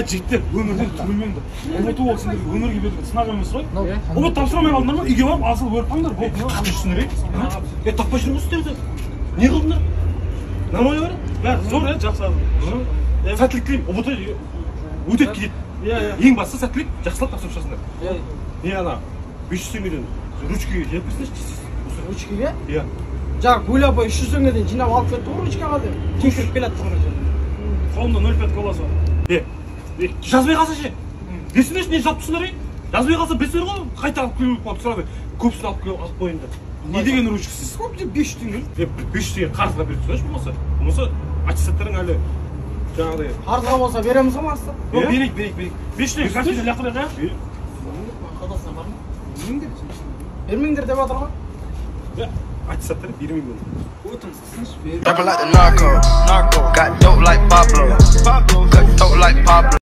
Жігіттер, өмірден түңілмеңдер. ҰБТ ол сендерге өмірге берілген сынақ емес қой. ҰБТ тапсыра алмай қалдыңдар ма? Үйге барып асылып өліп қалыңдар. Болды, түсіндірейік. Е, таппай жүрміз сіздерді. Не қылдыңдар? Нормально бәрі? Бәрі зор, иә, жақсы. Сәттілік тілеймін. ҰБТ өтеді кетеді. Иә, иә. Ең бастысы сәттілік, жақсылап тапсырып шығасыңдар. Иә. Не, ана 500 теңгеден ручкаға жинап берсеңші тез. Ручкаға? Иә. Жаңа Гуля апай 300 теңгеден жинап алып кетті ғой ручкаға деп. Тексеріп келе жатты мына жерде. Қолымда 0,5 коласы бар. Е, жазбай қалса ше? Десеңдерші, не жазып тұрсыңдар, ей? Жазбай қалса білсеңдер ғой, қайта алып келу болып сұрап, көбісін алып келіп алып қояйын деп. Не деген ручка сіз көп деп 500 теңге? Е, 500 теңге қарызға беріп тұрсаңшы болмаса. Болмаса аттестаттарың әлі жаңағыдай. Қарызға болса береміз ғой мастер. Иә? Берейік, берейік, берейік. 500 теңге каспийден лақтырайық, иә? Қалтасына бар ма? Бермеңдер. Бермеңдер деп жатыр ғой. Иә, аттестаттар бермеймін. Rapping like the narco, narco. Got dope like Pablo, Pablo. Got dope like Pablo.